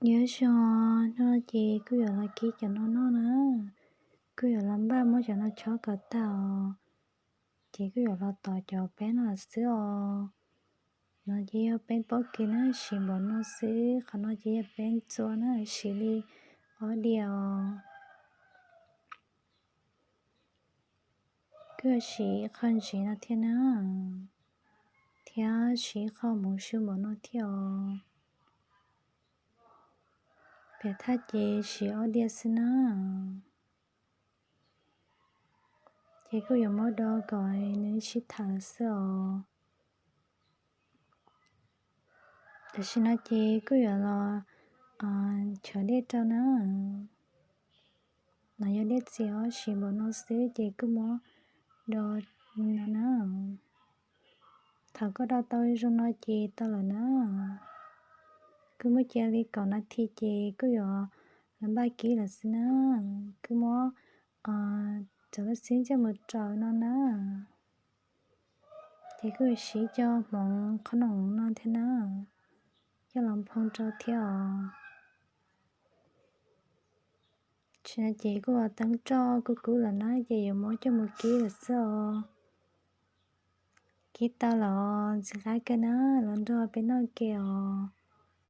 Nyob zoo, hnub no ces kuj yuav los kib cov no noj na. Kuj yuav los npaj muab cov no chob kom tag os. Ces kuj yuav los tos cov peb noj xwb os. No ces yog peb pob kws na, siv npaum no xwb. Qhov no ces yog peb txua na, siv li ob diav os. Kuj yuav siv ib qho ntsev no thiab na, thiab siv ib qho hmoov su npaum no thiab os. Piam thaj ces siv ob diav xwb na. Ces kuj yuav muab do kom nws sib tham xwb os. Tam sim no ces kuj yuav los nchuav dej rau na. No yog dej txias os, siv npaum no xwb ces kuj muab do no na. Thaum koj do tau zoo no ces tau lawm na. Kuj muab cia li kaum nas this ces kuj yuav los npaj kib lawm xwb na. Kuj muab cov lub xib coj mus rau no na. Ces kuj yuav siv cov hmoov qhob noom no thiab na, coj los nphoo rau thiab os. Tam sim no ces kuj los teeb roj kub kub lawm na, ces yuav muab coj mus kib lawm xwb os. Kib tau los ntxim qab kawg na, los nrog peb noj ke os.